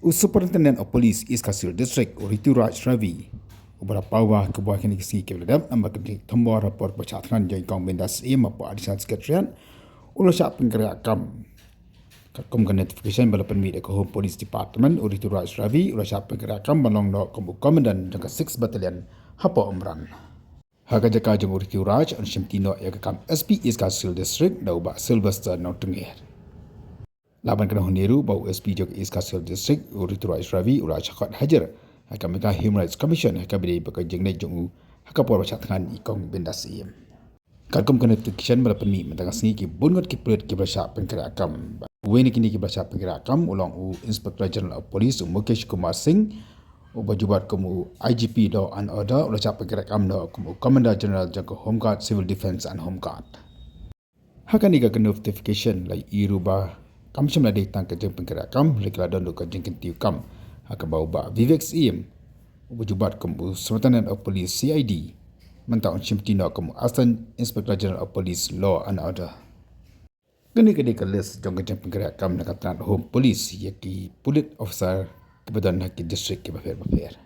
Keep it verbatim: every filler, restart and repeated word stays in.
U Superintendent of Police East Khasi Hills District, u Rituraj Ravi, uba la paw ha kaba kine ki sngi kiba la dep, namar ka jingthombor ha por ba shah thngan jong i Kong Bindas Syiem hapoh Additional Secretariat, u la shah pynkhreh kam. Katkum ka notification ba la pynmih da ka Home Police Department, u Rituraj Ravi u la shah pynkhreh kam ban long noh kum u Commandant jong ka Six Battalion hapoh Umran. Ha ka jaka jong u Rituraj, yn shimti noh ïa ka kam S P East Khasi Hills District da u Bah Sylvester Nongtnger. Lah ban kynmaw ruh ba u S P jong East Khasi Hills District, u Rituraj Ravi, u la shah khot hajar ha ka Meghalaya Human Rights Commission ha kaba ïadei bad ka jingleit jong u ha ka por ba shah thngan i Kong Bindas Syiem. Katkum ka notification ba la pynmih mynta ka sngi, ki bun ngut ki pulit kiba la shah pynkhreh kam. Uwei na kine kiba la shah pynkhreh kam u long u Inspector General of Police, u Mukesh Kumar Singh, uba ju bat kum u I G P Law and Order, u la shah pynkhreh kam noh kum u Commandant General jong ka Home Guard, Civil Defence and Home Guard. Ha kane ka notification la ïohi ruh ba kam shym la dei tang ka jingpynkhreh kam, hynrei ka la don ruh ka jingkyntiew kam ha kaba u Bah Vivek Syiem, uba ju bat kum u Superintendent of Police, C I D, mynta un shimti noh kum u Assistant Inspector General of Police, Law and Order. Kane ka dei ka list jong ka jingpynkhreh kam na ka tnat Home Police ïa ki pulit officer kiba don ha ki district kiba pher bapher.